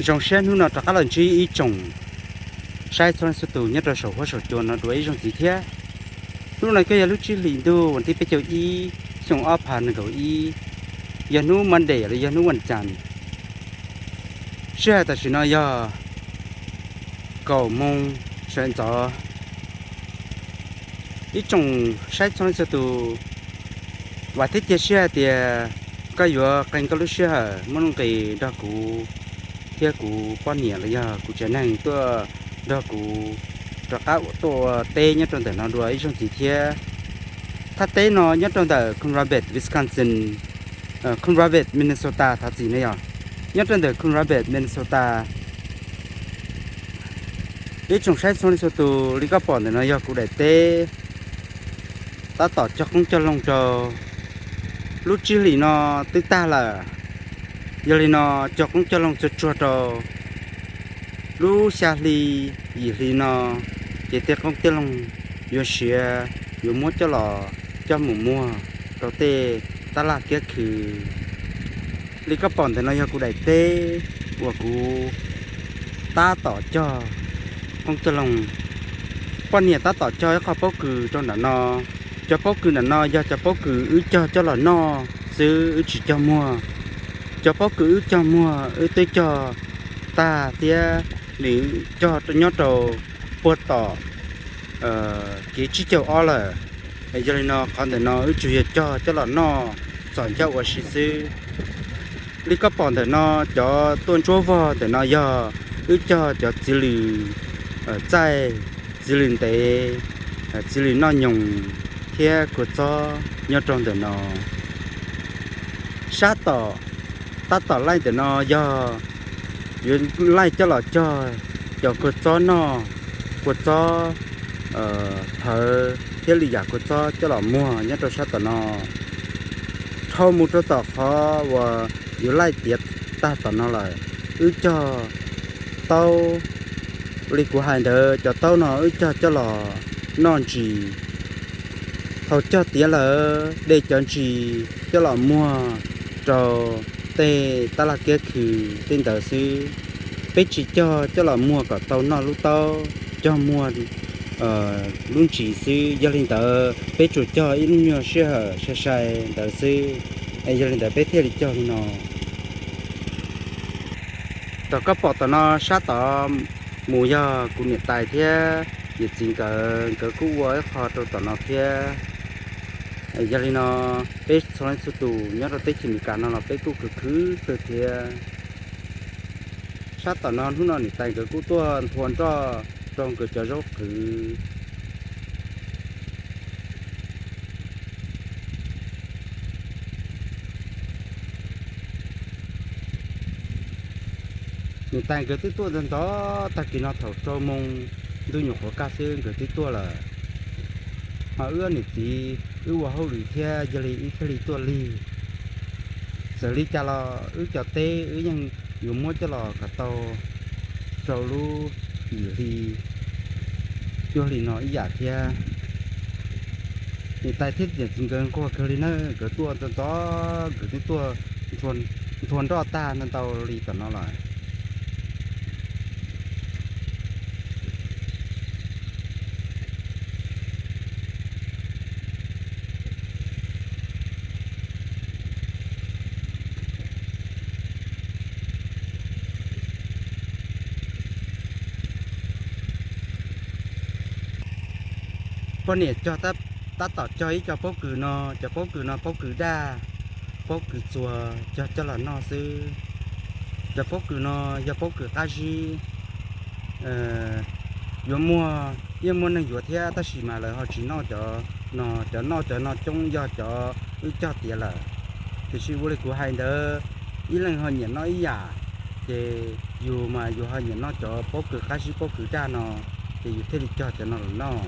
Zoo siab hnub no rov qab los ntsib ib tsoom saib txhua leej txhua tus nyob rau saum huab saum cua no dua ib zaug ntxiv thiab. Hnub no kuj yog lub tsib hlis ntuj vas thib peb caug ib, xyoo ob phav nees nkaum ib, yog hnub Monday los yog hnub vas cas. Sij hawm tam sim no yog kaum moos sawv ntxov. Ib tsoom saib txhua leej txhua tus, vam thiab cia siab hais tias koj yuav qee koj lub sij hawm muaj nuj nqis nrog kuv thiab kuv poj niam los yog kuv tsev neeg tuaj nrog kuv rov qab tuaj ua teb nyob rau ntawm no dua ib zaug ntxiv thiab. Thaj teb no nyob rau ntawm Coon Rapids, Wisconsin, Coon Rapids, Minnesota thov txim no yog, nyob rau ntawm Coon Rapids, Minnesota. Ib tsoom saib txhua leej txhua tus, li koj pom ntawm no yog kuv daim teb tab tom cog qoob cog loo rau. Lub tsib hlis no twb tag lawm, yog li no cog qoob cog loo tsuag tsuag rau. Lub xya hli, yim hli no ces tej qoob tej loo yuav siav, yuav muab coj los coj mus muag rau tej tab laj kiab khw. Li koj pom ntawm no yog kuv daim teb uas kuv tab tom cog qoob cog loo. Poj niam tab tom cog ib qho pob kws rau nram no. Cov pob kws nram no yog cov pob kws wb cog coj los noj xwb, wb tsis cog muag. Cov pob kws wb cog muag wb twb cog tag thiab, nws cog nyob rau puag tom kev tsib caug ob lawm. Yog li no qhov ntawm no wb tsuas yog cog coj los noj txom nyem ua si xwb. Li koj pom ntawm no, cov tuaj ntsuab vog ntawm no yog wb cog cov txiv lws txaij, txiv lws ntev, txiv lws noj nyoos thiab kua txob nyob rau ntawm no. Sab tom, tab tom laij ntawm no yog yuav laij coj los cog cov kua txob noj, kua txob phawv thiab lwm yam kua txob coj los muag nyob rau sab tom no. Dhau mus rau tom qhov uas yuav laij tiav tag tom no lawm, wb cog taub. Li kuv hais ntawd, cov taub no wb cog coj los noj ntsis. Thaum cog tiav lawm, de cov ntsis coj los muag rau tej tab laj kiab khw tej ntawd xwb. Peb tsis cog coj los muag kom tau noj lub taub, cog muag lub ntsis xwb. Yog li ntawd peb tsuas cog ib lub nyuag sij hawm sai sai ntawd xwb. Es yog li ntawd peb thiaj li cog li no. Tom koj pom tom no sab tod mus yog kuv niam tais thiab yawm txiv nkawd, nkawd kuj ua ib qho rau tom no thiab. Yog li no peb txhua leej txhua tus nyob rau teb chaws Amelikas no los peb kuj khwv khwv kawg thiab. Sab tom no hnub no niam tais nkawd kuj tuaj nthua nroj rau nkawd cov zaub qhwv. Niam tais nkawd twb tuaj ntxov ntxov, tag kis no thaum rau moo ntuj nyuam qhuav kaj xwb nkawd twb tuaj lawm. Ho wb niam txiv wb ua hauj lwm thiab, yog li wb thiaj li tuaj lig. Txawm li cas los wb cov teb wb yeej yuav muab coj los kom tau rau lub yim hli cuaj hli no ib yam thiab. Niam tais thiab yawm txiv nkawd nquag kawg li na, nkawd tuaj ntxov ntxov, nkawd twb tuaj nthua nroj tag ntau ntau li tom no lawm. Poj niam cog, tab tom cog ib co pob kws no, cov pob kws no pob kws daj, pob kws txuas cog coj los noj xwb. Cov pob kws no yog pob kws qab zib, yuav muag yeej muaj neeg yuav thiab, tab sis mas lawv ho tsis noj cov no, cov noj cov no coob yog cov wb cog tiav lawm. Tiam sis ua li kuv hais ntawd, ib leeg ho nyiam noj ib yam, ces yus mas yus ho nyiam noj cov pob kws qab zib pob kws daj no, ces yus thiaj li cog cov no los noj.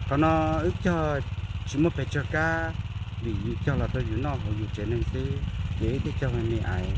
Qhov no wb cog tsis muaj pes tsawg kab, vim yus cog los rau yus noj hauv yus tsev neeg xwb, ces wb thiaj cog me me aiv.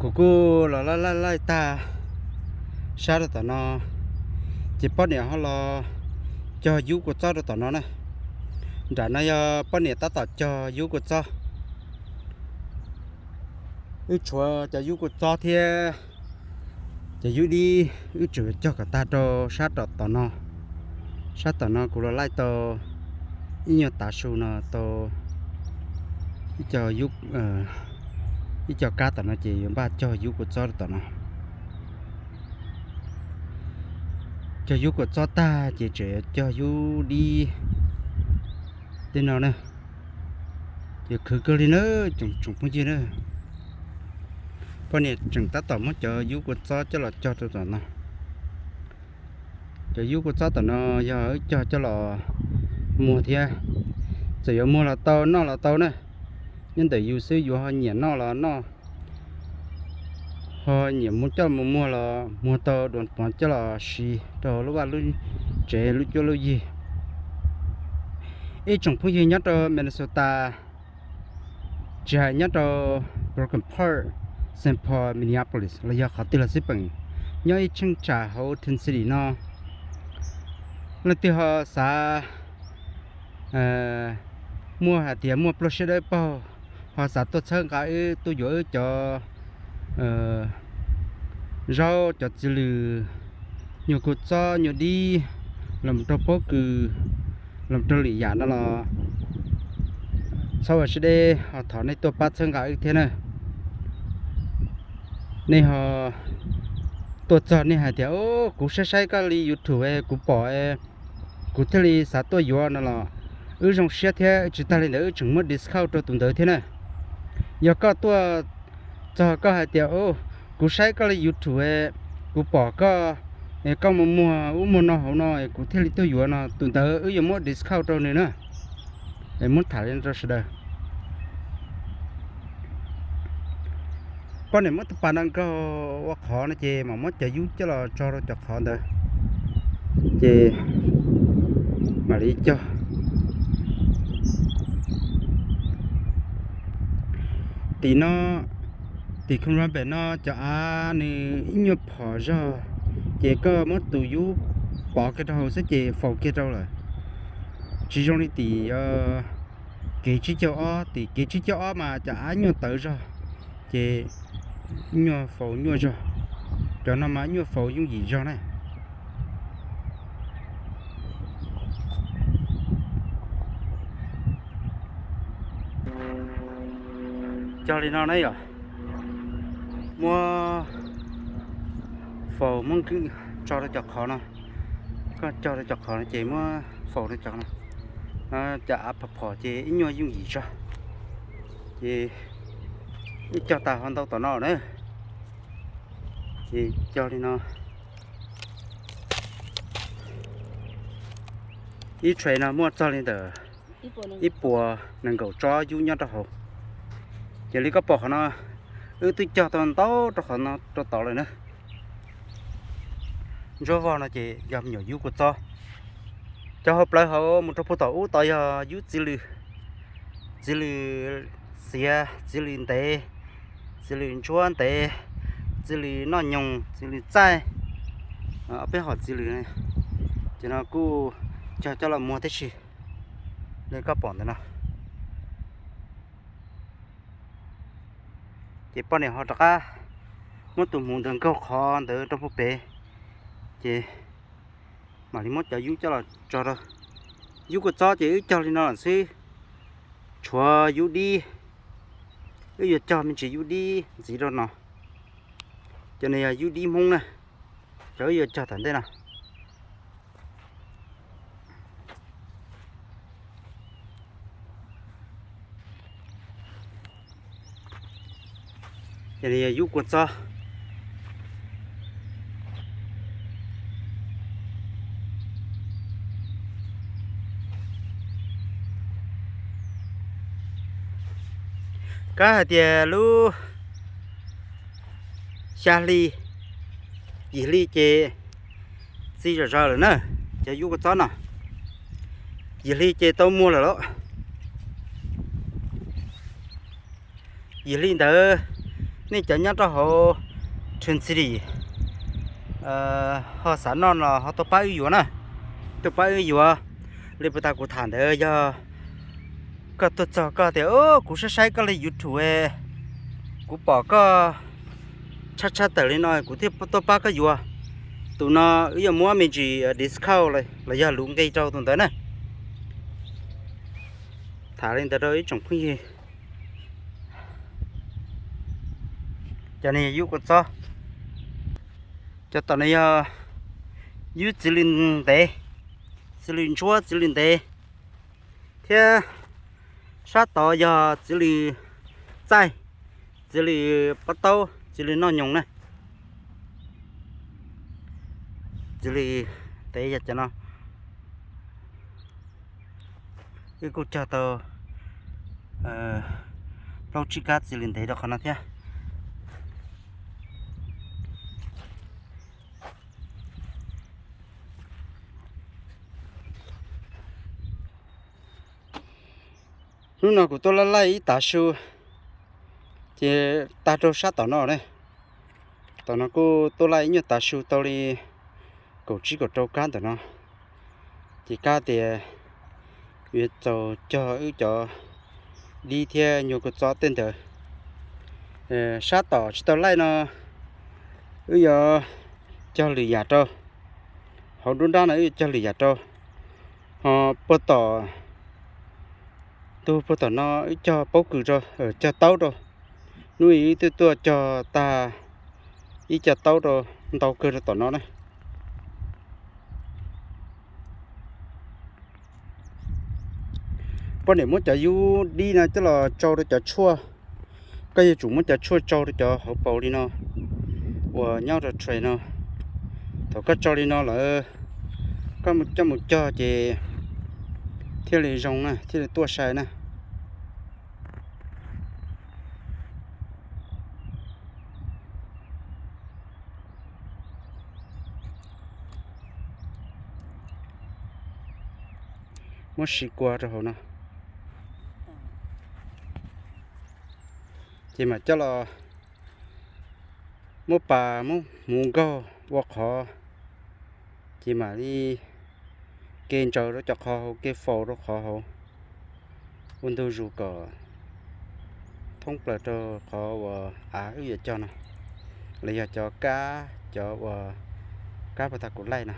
Kuv kuj los laij laij laij tag sab rau tom no, ces poj niam ho los cog yub kua txob rau tom no na. Nram no yog poj niam tab tom cog yub kua txob. Wb tshuav cov yub kua txob thiab cov yub dib, wb tseem cog kom tag rau sab rau tom no. Sab tom no kuv los laij tau ib nyuag tav su no tau ib co, ib co kab tom no ces yuav npaj cog yub kua txob rau tom no. Cog yub kua txob tag ces tseem yuav cog yub dib tej no na. Ces khwv kawg li na, tsoom phooj ywg na. Poj niam tseem tab tom muab cov yub kua txob coj los cog rau tom no. Cov yub kua txob tom no yog wb cog coj los muag thiab. Txawm yuav muag los tau, noj los tau na. Nyob ntawm yus xwb, yus ho nyiam noj los noj, ho nyiam mus coj mus muag los muag tau dua pov coj los siv rau lub vaj lub tsev, lub cuab lub yig. Ib tsoom phooj ywg nyob rau Minnesota, tsis hais nyob rau Brooklyn Park, Saint Paul, Minneapolis los yog qhov twg los xij peem, nyob ib cheeb tsam hauv Twin City no, leej twg ho xav muaj hais tias muaj pluaj siab dawb paug, ho xav tuaj txhawb nqa wb, tuaj yuav wb cov zaub, cov txiv lws, nyuag kua txob, nyuag dib, los rau pob kws, los rau lwm yam no los txhob ua siab deb, ho thov nej tuaj pab txhawb nqa wb thiab na. Nej ho tuaj txog nej hais tias, kuv saib saib koj li YouTube, kuv pom, kuv thiaj li xav tuaj yuav no los wb zoo siab thiab. Tsis tag li ntawd wb tseem muab discount rau tus ntawd thiab na. Yog koj tuaj txog koj hais tias, kuv saib koj li YouTube, kuv pom koj, koj mus muag ub muag no hauv no, kuv thiaj li tuaj yuav no, tus ntawd wb yuav muab discount rau nws na. Muab tham li no rau sawv daws. Poj niam muab tus pas no nkaug ua qhov no ces mam muab cov yub coj los tso rau cov qhov ntawd, ces mam li cog. Tim no, tim Coral Bend no cov av nws ib nyuag phom zog, ces koj muab tus yub pov kiag rau hauv xwb ces faus kiag rau lawm. Tsis zoo li tim kev tsib caug ob, tim kev tsib caug ob mas cov av nyuag tawv zog, ces nyuag faus nyuaj zog. Cov no mas nyuag faus yooj yim zog na. Cog li no na yom, muab faus muab tso rau cov qhov no, koj cog rau cov qhov no ces muab faus rau cov no, cov av phom phom ces ib nyuag yooj yim zog. Ces wb cog tas ho ntau tom no na, ces cog li no. Ib tray no muaj txog li ntawm ib puas nees nkaum tsob yub nyob rau hauv. Ces li koj pom qhov no, wb twb cog tau ntau rau qhov no rau tod lawm na. Ntsuab vog no ces yog me nyuam yub kua txob. Cov hauv plawv hauv mus rau puag tom ub tod yog yub txiv lws, txiv lws xiav, txiv lws ntev, txiv lws ntsuab ntev, txiv lws noj nyoos, txiv lws txaij, ob peb hom txiv lws. Ces no kuj cog coj los muag tib si li koj pom ntawm no. Ces poj niam ho rov qab muab tus hmuv ntawd nkaug qhov ntawd rau puag pem, ces mam li muab cov yub coj los tso rau. Yub kua txob ces wb cog li no lawm xwb, tshuav yub dib, wb yuav cog me ntsis yub dib ntxiv rau no. Cov no yog yub dib Hmoob na, cov wb yuav cog tom ntej no. Ces yog yub kua txob. Kab hais tias lub xya hli, yim hli ces txi zom zaws lawm na, cov yub kua txob no. Yim hli ces tau muag lawm lauj. Yim hli ntawd Nej cov nyob rau hauv Twin City ho xav noj no ho tuaj pab wb yuav na, tuaj pab wb yuav. Li puas tas kuv tham ntawd yog koj tuaj txog koj tias, kuv saib saib koj li YouTube, kuv pom koj tshaj tshaj tawm li no kuv thiaj tuaj pab koj yuav. Tus no wb yuav muab me ntsis discount los yog lus nqi rau tus ntawd na. Tham li ntawd rau ib tsoom phooj ywg. Cov no yog yub kua txob. Cov tom no yog yub txiv lws ntev, txiv lws ntsuab, txiv lws ntev, thiab sab tod yog txiv lws txaij, txiv lws pob taub, txiv lws noj nyoos na. Txiv lws ntev yog cov no. Wb kuj cog tau plaub tsib kab txiv lws ntev rau qhov no thiab. Hnub no kuv tuaj laij laij ib tav su, ces tag rau sab tom no ne. Tom no kuj tuaj laij ib nyuag tav su tau li kaum tsib kaum rau kab ntawm no. Ces kab tias yuav txaus cog wb cov dib thiab nyuag kua txob tej ntawd. Sab tom tsis tau laij no wb yuav cog lwm yam rau. Hauv nruab nrab no wb yuav cog lwm yam rau. Ho puag tom, tus puag tom no wb cog pob kws rau, cog taub rau. Hnub ib wb twb tuaj cog tag ib co taub rau, ntau kawg rau tom no na. Poj niam muab cov yub dib no coj los tsau rau cov tshuaj. Koj yuav tsum muab cov tshuaj tsau rau cov hauv paus li no uas nyob rau tray no. Thaum koj tsau li no lawm, koj coj mus cog ces thiaj li zoo na, thiaj li tuaj sai na. Muab siv kua rau hauv no, ces mam coj los muab pas muab hmuv nkaug ua qhov, ces mam li ke ntsaws rau cov qhov hauv, ke faus rau qhov hauv, ua ntu zus kom thoob plaws rau qhov uas av wb yuav cog no, los yog cov kab, cov uas kab puag ta kuv laij no.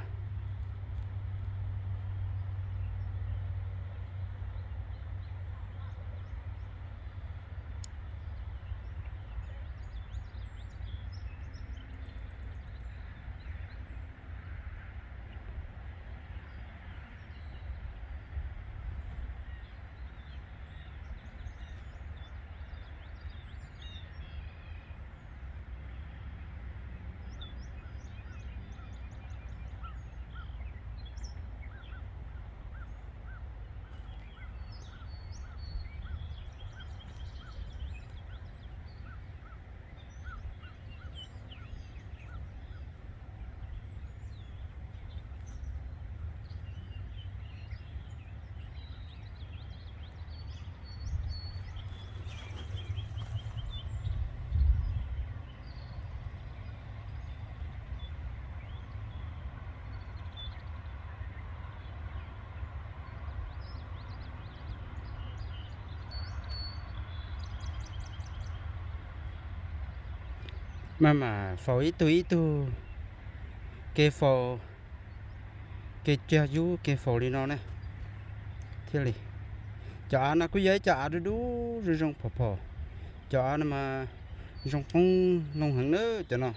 Maj mam faus ib tug ib tug, kev faus, kev cog yub kev faus li no ne thiaj li. Cov av no kuj yog ib cov av dub dub zoo zoo phom phom. Cov av no mas zoo qoob loo heev na cov no.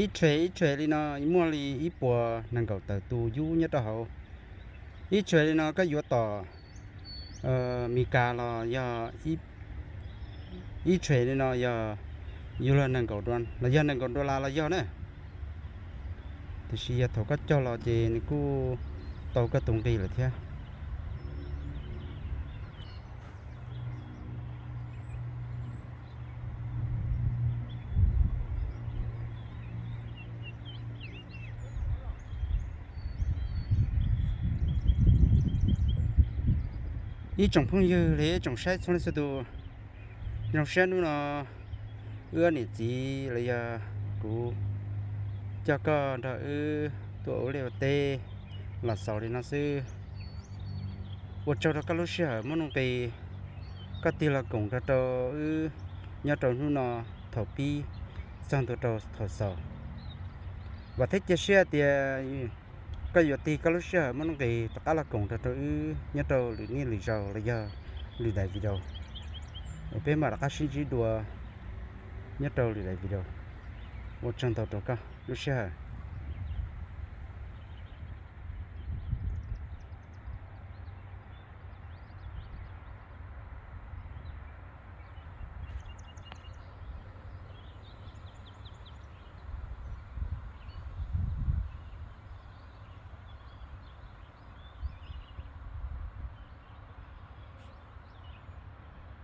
Ib tray ib tray li no muaj li ib puas nees nkaum tawm tus yub nyob rau hauv. Ib tray li no koj yuav tom Meskas los yog ib tray li no yog, yug los nees nkaum, los yog nees nkaum dollar los yog na. Tiam sis yog thaum koj cog los ces nws kuj tau koj tus nqi lawm thiab. Ib tsoom phooj ywg los yog ib tsoom saib txhua leej txhua tus, zoo siab hnub no wb ob niam txiv los yog kuv coj koj nrog wb tuaj ua liaj ua teb los xaus li no xwb. Ua tsaug rau koj lub sij hawm muaj nuj nqis, koj tig los koom nrog rau wb nyob rau hnub no thaum pib txog ntua rau thaum xaus. Vam thiab cia siab tias koj yuav tig koj lub sij hawm muaj nuj nqis rov qab los koom nrog rau wb nyob rau lwm niaj lwm zaus los yog lwm daim video. Peb mam rov qab sib ntsib dua nyob rau lwm daim video. Ua tsaug ntau rau koj lub sij hawm.